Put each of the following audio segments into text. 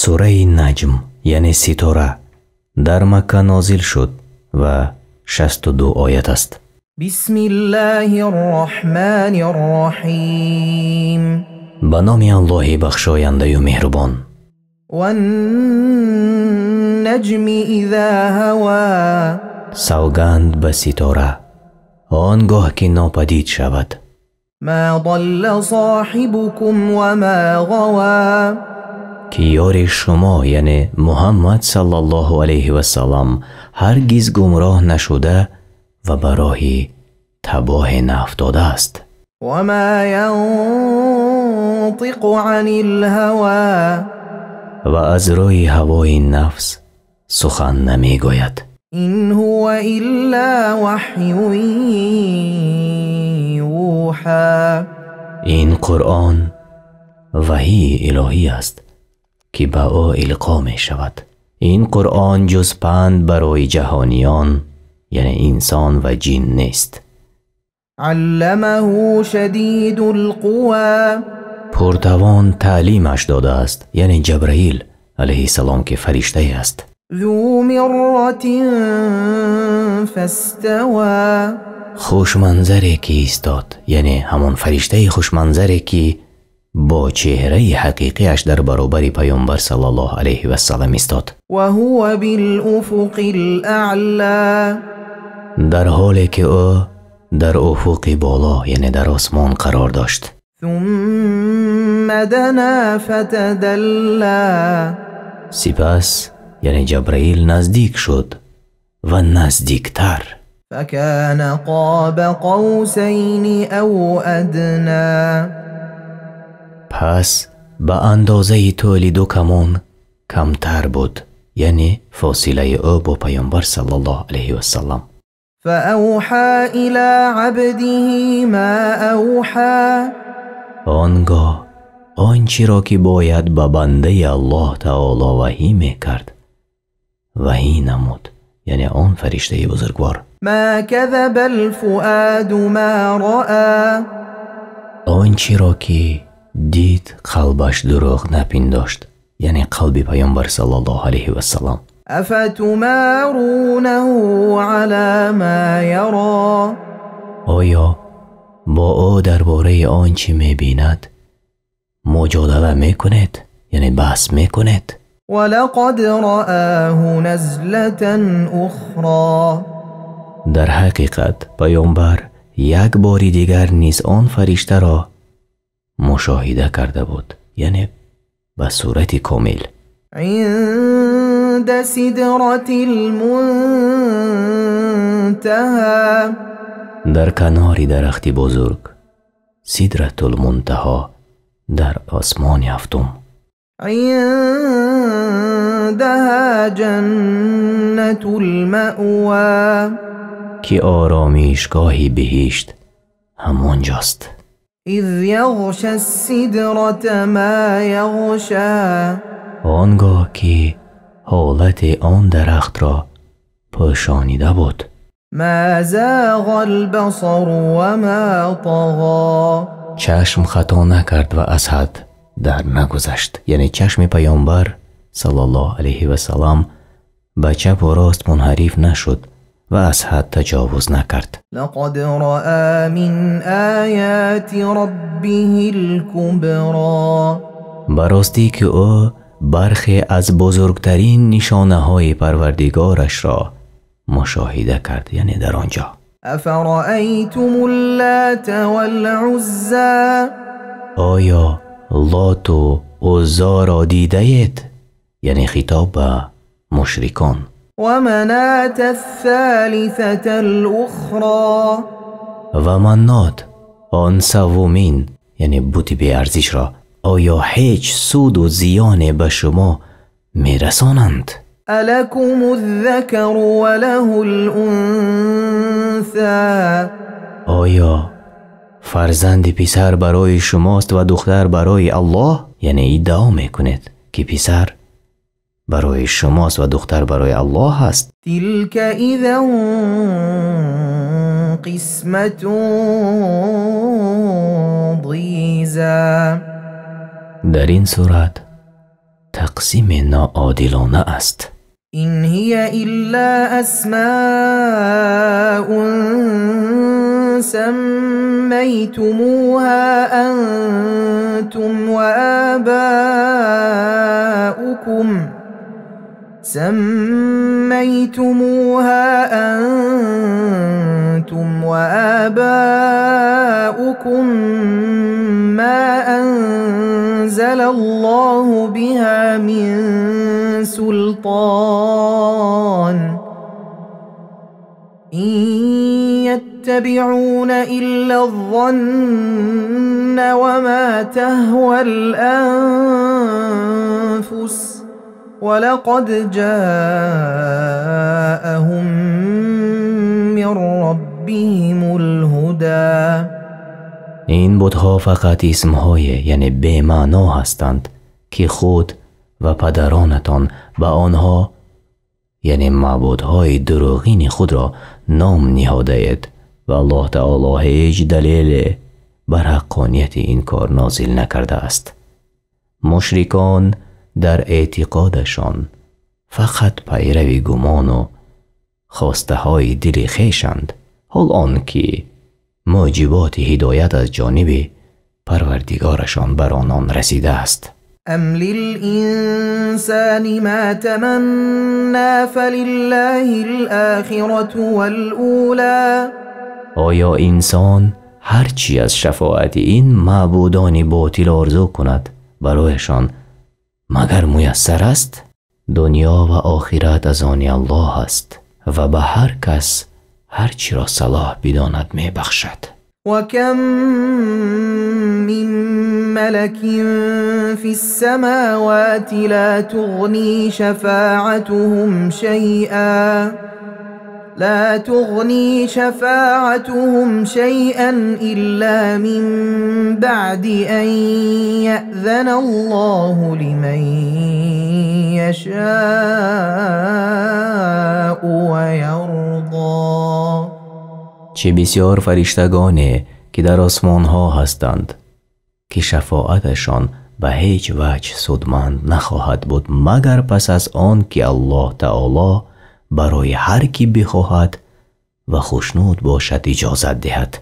Сураи Наҷм, яъне ситора, дар Макка нозил шуд ва 62 оят аст. بسم الله الرحمن الرحيم. Ба номи Аллоҳи бахшояндаю меҳрубон. والنجم إذا هوى. Савганд ба ситора, он гоҳ ки нопадид шавад. ما ضل صاحبكم وما غوى. Ки ёри шумо, яъне Муҳаммад саллаллоҳу алайҳи вассалам, ҳаргиз гумроҳ нашуда ва ба роҳи табоҳе наафтодааст. وما ينطق عن الهوى. Ва аз рӯи ҳавои нафс сухан намегӯяд. إن هو إلا وحي يوحى. Ин Қуръон ваҳии илоҳӣ аст, ки ба ӯ илқо мешавад. Ин Қуръон ҷуз панд барои ҷаҳониён, яъне инсон ва ҷин, нест. علمه شديد القوى. Пуртавон таълимаш додааст, яъне Ҷабраил алайҳиссалом, ки фариштае аст. ذو مرة فاستوى. Хушманзаре ки истод, яъне ҳамон фариштаи хушманзаре, ки бо чеҳраи ҳақиқиаш дар баробари паёмбар саллаллоҳу алайҳи вассалам истод. وهو بالأفق الأعلى. Дар ҳоле ки ӯ дар уфуқи боло, яъне дар осмон, қарор дошт. ثم دنا فتدلى. Сипас, яъне Ҷабраил, наздик шуд ва наздиктар. فكان قاب قوسين أو أدنى. Пас ба андозаи тӯли ду камон камтар буд, яъне фосилаи ӯ бо паёмбар саллаллоҳу алайҳи вассалам. فأوحى إلى عبده ما أوحى. Он гоҳ он чиро, ки бояд ба бандаи Аллоҳ таоло ваҳӣ мекард, ваҳӣ намуд, яъне он фариштаи бузургвор. ما كذب الفؤاد ما رأى. Он чиро, ки дид, қалбаш дурӯғ напиндошт, яъне қалби паёмбар саллаллоҳу алайҳи вассалам. أفتمارونه على ما يرى. Оё бо ӯ дар бораи он чӣ мебинад муҷодала мекунед, яъне баҳс мекунед? ولقد رآه نزلة أخرى. Дар ҳақиқат паёмбар як бори дигар низ он фариштаро мушоҳида карда буд, яъне ба сурати комил. عند سدرة المنتهى. Дар канори дарахти бузург Сидратулмунтаҳо дар осмони ҳафтум. عندها جنة المأوى. Ки оромишгоҳи биҳишт ҳамон ҷост. إذ يغشى السدرة ما يغشى. Он гоҳ ки ҳолати он дарахтро пӯшонида буд. ما زاغ البصر وما طغى. Чашм хато накард ва аз ҳад дар нагузашт, яъне чашми паёмбар саллаллоҳу алайҳи вассалам ба чапу рост мунҳариф нашуд ва аз ҳад таҷовуз накард. لقد رأى من آيات ربه الكبرى. Ба ростӣ, ки ӯ бархе аз бузургтарин нишонаҳои парвардигорашро мушоҳида кард, яъне дар он ҷо. أفرأيتم اللات والعزى. Оё Лоту Уззоро дидаед? Яъне хитоб ба мушрикон. ومناة الثالثة الأخرى. Ва Маннот, он саввумин, яъне бути беарзишро, оё ҳеҷ суду зиёне ба шумо мерасонанд? ألكم الذكر وله الأنثى. Оё фарзанди писар барои шумост ва духтар барои Аллоҳ? Яъне иддао мекунед, ки писар барои шумост ва духтар барои Аллоҳ аст. تلك إذا قسمة ضيزى. Дар ин сурат тақсим тақсими ноодилона аст. Ин ҳия илла асмаун саммайтумуҳа антум ва абаукум سميتموها أنتم وآباؤكم ما أنزل الله بها من سلطان إن يتبعون إلا الظن وما تهوى الأنفس ولقد جاءهم من ربهم الهدى. Ин бутҳо фақат исмҳое, яъне бемаъно ҳастанд, ки худ ва падаронатон ба онҳо, яъне маъбудҳои дурӯғини худро ном ниҳодаед ва Аллоҳ таоло ҳеҷ далеле бар ҳаққонияти ин кор нозил накардааст. Мушрикон дар эътиқодашон фақат пайрави гумону хостаҳои дили хешанд, ҳол он ки мӯҷиботи ҳидоят аз ҷониби парвардигорашон бар онон расидааст. Ам лилинсани ма таманна фалиллаҳил охирату вал-ула. Оё инсон ҳар чӣ аз шафоати ин маъбудони ботил орзу кунад барояшон магар муяссар аст? Дунё ва охират аз они Аллоҳ аст ва ба ҳар кас ҳар чиро салоҳ бидонад мебахшад. وكم من ملك في السماوات لا تغني شفاعتهم شيئا إلا من بعد أن يأذن الله لمن يشاء ويرضى. Чӣ бисёр фариштагоне, ки дар осмонҳо ҳастанд, ки шафоаташон ба ҳеҷ ваҷҳ судманд нахоҳад буд, магар пас аз он ки Аллоҳ таоло барои ҳар ки бихоҳад ва хушнуд бошад иҷозат диҳад.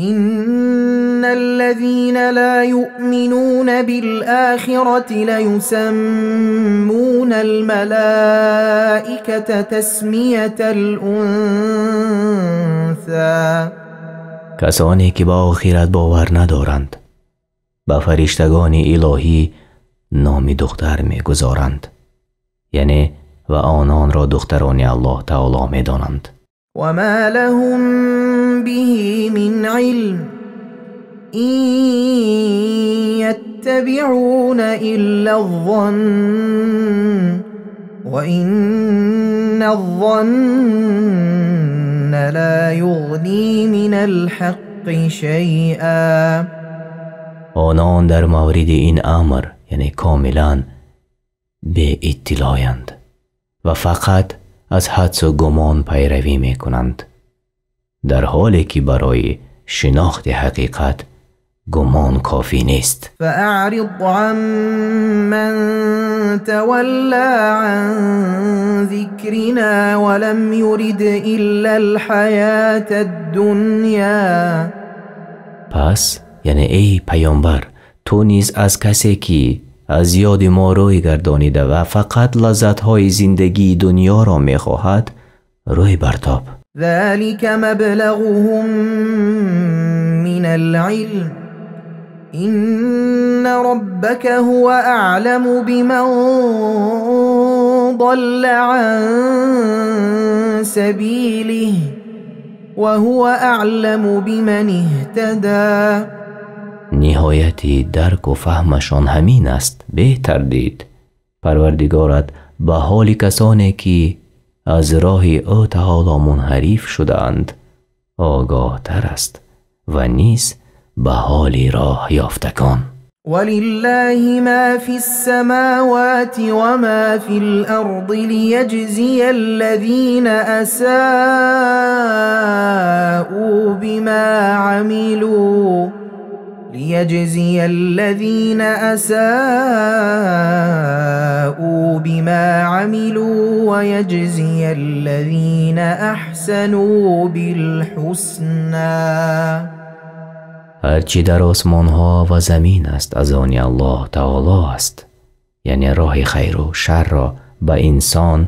إن الذين لا يؤمنون بالآخرة ليسمون الملائكة تسمية الأنثى. Касоне ки ба охират бовар надоранд ба фариштагони илоҳӣ номи духтар мегузоранд, яъне ва ононро духтарони Аллоҳ таоло медонанд. وما لهم به من علم إن يتبعون إلا الظن وإن الظن لا يغني من الحق شيئا. Онон дар мавриди ин амр, яъне комилан беиттилоянд ва фақат аз ҳадсу гумон пайравӣ мекунанд, дар ҳоле ки барои шинохти ҳақиқат гумон кофӣ нест. فأعرض عمن تولى عن ذكرنا ولم يرد إلا الحياة الدنيا. Пас, яъне эй паёмбар, ту низ аз касе ки аз ёди мо рӯй гардонида ва фақат лаззатҳои зиндагии дунёро мехоҳад рӯй бартоб. ذلك مبلغهم من العلم إن ربك هو أعلم بمن ضل عن سبيله وهو أعلم بمن اهتدى. Ниҳояти дарку фаҳмашон ҳамин аст, бетардид. Парвардигорат ба ҳоли касоне ки аз роҳи ӯ таоло мунҳариф шудаанд огоҳтар аст ва низ ба ҳоли роҳ ёфтагон. ولله ما في السماوات وما في الأرض ليجزي الذين أساءوا بما عملوا عملوا ويجزي الذين أحسنوا بالحسنى. Ҳарчи дар осмонҳо ва замин аст, аз они Аллоҳ таоло аст, яъне роҳи хайру шарро ба инсон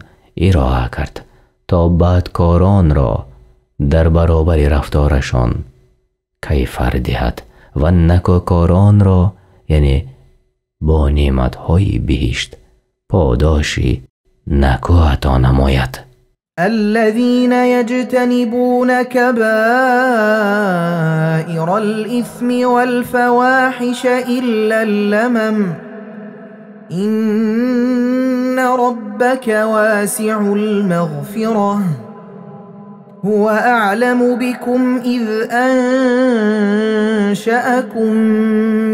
ироа кард, то бадкоронро дар баробари рафторашон кайфар диҳад ва накӯкоронро, яъне бо неъматҳои биҳишт подоши накӯ ато намояд. الذين يجتنبون كبائر الإثم والفواحش إلا اللمم إن ربك واسع المغفرة هو أعلم بكم إذ أنشأكم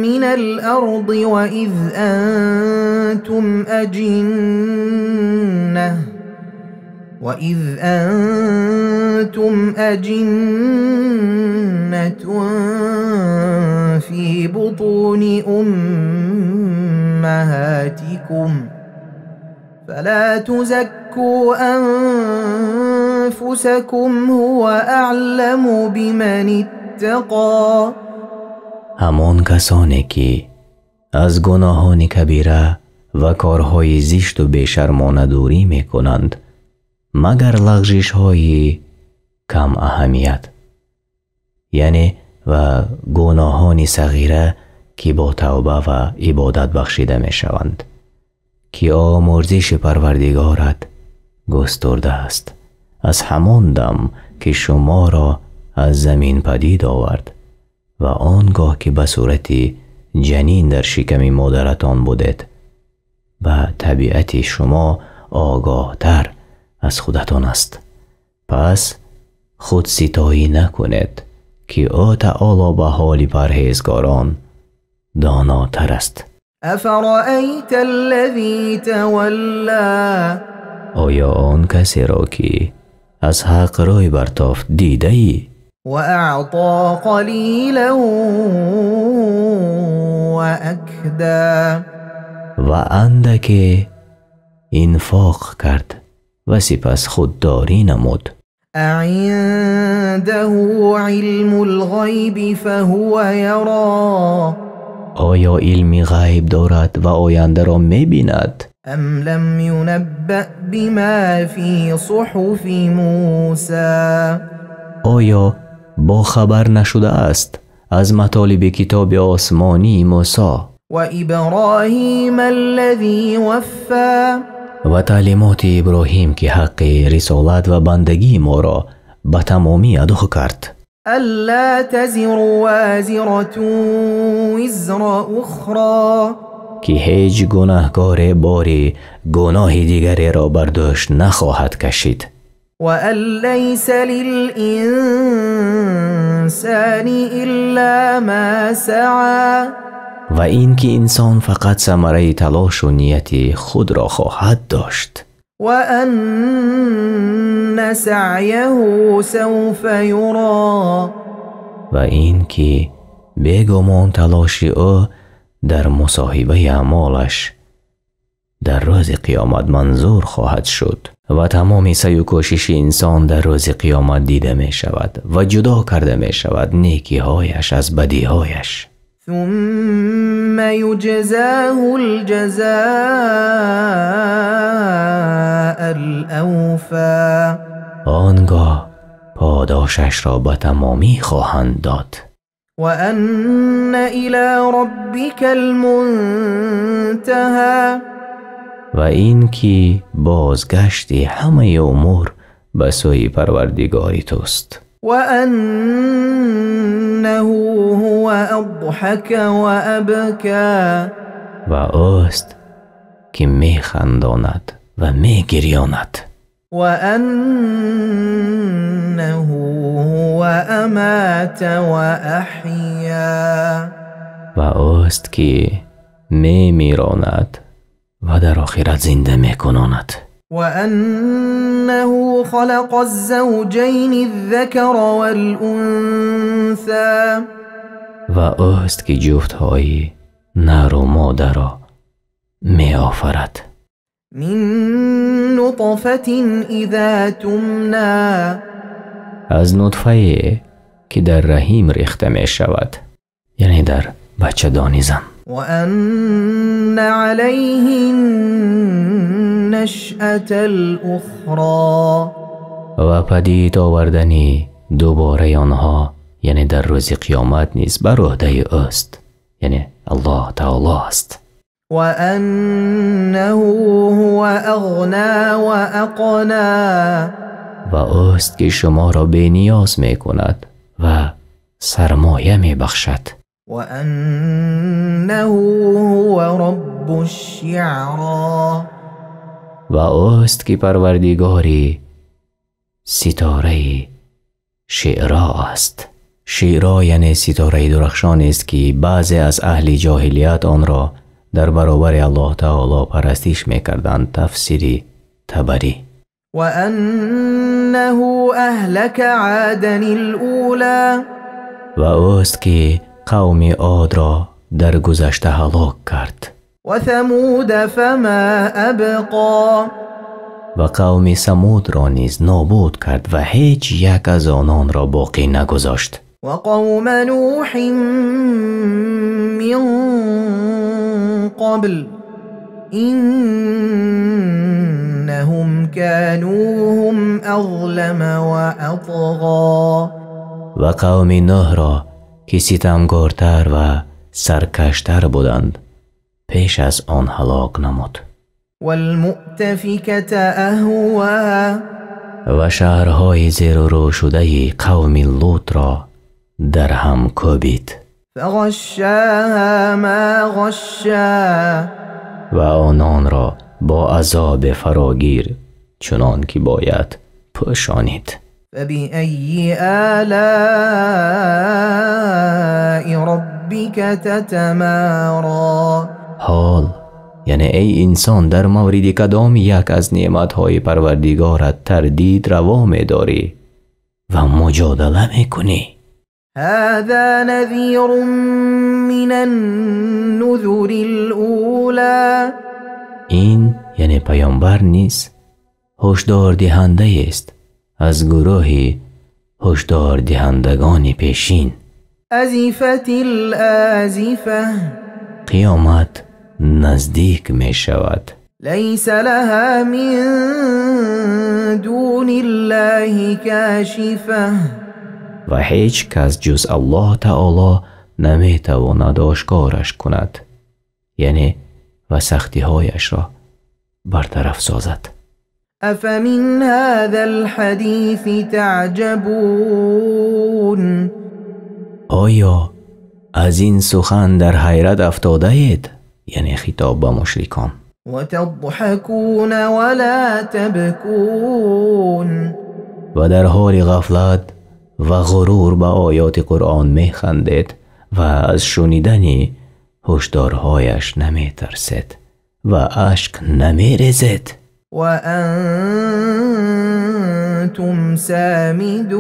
من الأرض وإذ أنتم أجنة في بطون أمهاتكم فلا تزكوا أنفسكم هو أعلم بمن اتقى. Ҳамон касоне ки аз гуноҳони кабира ва корҳои зишту бешармона дурӣ мекунанд, магар лағжишҳои кам аҳамият, яъне ва гуноҳони сағира ки бо тавба ва ибодат бахшида мешаванд, ки омӯрзиши Парвардигорат густурда аст аз ҳамон дам ки шуморо аз замин падид овард ва он гоҳ ки ба сурати ҷанин дар шиками модаратон будед, ба табиати шумо огоҳтар аз худатон аст. Пас худситоӣ накунед, ки ӯ таоло ба ҳоли парҳезгорон донотар аст. أفرأيت الذي تولى. Оё он касеро ки аз ҳақ рӯй бартофт дидаӣ? وأعطى قليلا وأكدى. Ва андаке инфоқ кард ва сипас худдорӣ намуд. أعنده علم الغيب فهو يرى. Оё илми ғайб дорад ва ояндаро мебинад? أم لم ينبأ بما في صحف موسى. Оё бохабар нашудааст аз матолиби китоби осмонии Мусо وإبراهيم الذي وفى. Ва таълимоти Иброҳим, ки ҳаққи рисолат ва бандагии моро ба тамомӣ адо кард? ألا تزر وازرة وزر أخرى. Ки ҳеҷ гунаҳкоре бори гуноҳи дигареро бар дӯш нахоҳад кашид. وأن ليس للإنسان إلا ما سعى. Ва ин ки инсон фақат самараи талошу нияти худро хоҳад дошт. وأن سعيه سوف يرى. Ва ин ки бегумон талоши ӯ дар мусоҳибаи аъмолаш дар рӯзи қиёмат манзур хоҳад шуд ва тамоми саъю кӯшиши инсон дар рӯзи қиёмат дида мешавад ва ҷудо карда мешавад некиҳояш аз бадиҳояш. ثم يجزاه الجزاء الأوفى. Он гоҳ подошашро ба тамомӣ хоҳанд дод. وأن إلى ربك المنتهى. Ва ин ки бозгашти ҳамаи умур ба сӯи Парвардигори туст. وأنه هو أضحك وأبكى. Ва ӯст ки механдонад ва мегирёнад. وأنه هو أمات وأحيا. Ва ӯст ки мемиронад ва дар охират зинда мекунонад. وأنه خلق الزوجين الذكر والأنثى. Ва ӯст ки ҷуфтҳои нару модаро меофарад. من نطفة إذا تمنى. Аз нутфае ки дар раҳим рехта мешавад, яъне дар бачадони зан. وأن عليه النشأة الأخرى. Ва падид овардани дубораи онҳо, яъне дар рӯзи қиёмат низ бар уҳдаи ӯст, яъне Аллоҳ таоло аст. وأنه هو أغنى وأقنى. Ва ӯст ки шуморо бениёз мекунад ва сармоя мебахшад. وأنه هو رب الشعرى. Ва ӯст ки парвардигори ситораи Шиъро аст. Шиъро яъне ситораи дурахшонест ки баъзе аз аҳли ҷоҳилият онро дар баробари Аллоҳ таоло парастиш мекарданд. Тафсири Табарӣ. وأنه أهلك عادا الأولى. Ва ӯст ки қавми Одро дар гузашта ҳалок кард. وثمود فما أبقى. Ва қавми Самудро низ нобуд кард ва ҳеҷ як аз ононро боқӣ нагузошт. وقوم نوح من قبل إنهم كانوا هم أظلم وأطغى. Ва қавми Нӯҳро ки ситамгортар ва саркаштар буданд, пеш аз он ҳалок намуд. والمؤتفكة أهوى. Ва шаҳрҳои зеру рӯ шудаи қавми Лутро дар ҳам кӯбид. فغشاها ما غشا. Ва ононро бо азоби фарогир чунон ки бояд пӯшонид. فبأي آلاء ربك تتمارى. Ҳол яъне эй инсон, дар мавриди кадом як аз неъматҳои Парвардигорат тардид раво медорӣ ва муҷодала мекунӣ? هذا نذير من النذر الأولى. Ин яъне паёмбар низ ҳушдордиҳандаест аз гурӯҳи ҳушдордиҳандагони пешин. أزفت الآزفة. Қиёмат наздик мешавад. ليس لها من دون الله كاشفة. Ва ҳеҷ кас ҷуз Аллоҳ таоло наметавонад ошкораш кунад, яъне ва сахтиҳояшро бартараф созад. أفمن هذا الحديث تعجبون. Оё аз ин сухан дар ҳайрат афтодаед? Яъне хитоб ба мушрикон. وتضحكون ولا تبكون. Ва дар ҳоли ғафлат ва ғурур ба оёти Қуръон механдед ва аз шунидани ҳушдорҳояш наметарсед ва ашк намерезед. وأنتم سامدون.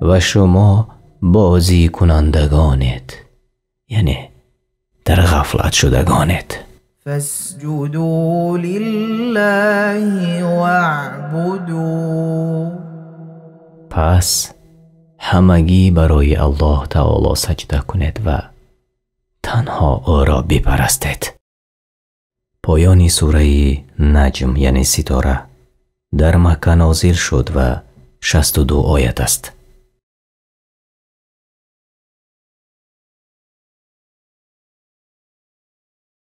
Ва шумо бозикунандагонед, яъне дар ғафлат шудагонед. فاسجدوا لله واعبدوا. Пас ҳамагӣ барои Аллоҳ таоло саҷда кунед ва танҳо ӯро бипарастед. Поёни сураи Наҷм, яъне ситора, дар Макка нозил шуд ва 62 оят аст.